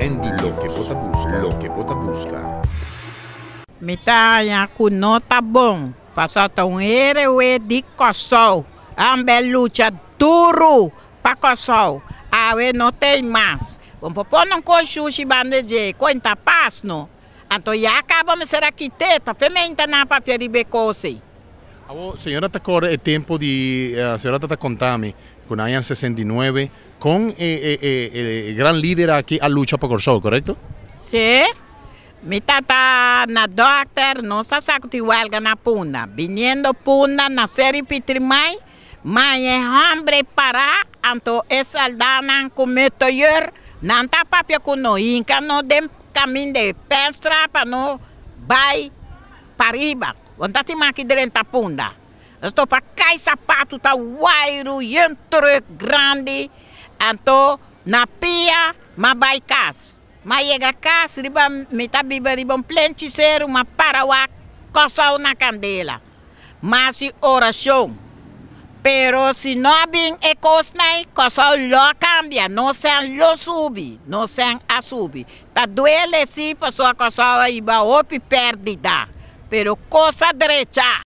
Andy Loke bo ta buska, loke bo ta buska. Mi ta haña ku no ta bon, pasobra ta un héroe di Kòrsou. Hòmber lucha duru pa Kòrsou. Awe no t'ei mas. Bo por pone un kos shushi banda dje, ku ta pas no. Anto ya kaba mester a kit'é, ta fementa nan papia riba e kos ei. Awo, señora ta kòrda e tempu di, señora ta ta konta mi, ku na aña 69, kon e e e e gran lider aki a lucha pa Kòrsou, korekto? Sí. Mi tata na dòkter, nos a sa ku tin wèlga na Punda. Biniendo Punda na Seri Pitrimai, mai e hòmber pará, anto e sòldánan ku metoyòr, nan ta papia ku no hinka no den kaminda e pènstra pa no bai pariba. Bo no ta tin maki drenta Punda. Nos topa kai sapatu ta wairu yen trùk grandi, anto na pia m'a bai kas. M'a yega kas riba mi ta biba riba un plenchi seru m'a para wak Kòrsou na kandela. M'a hasi orashon. Pero si no a bin e kosnan ei, Kòrsou lo a kambia, nos sèn lo subi, nos sèn a subi. Ta duele si pasobra Kòrsou a hiba hopi pèrdida, pero kos a drecha.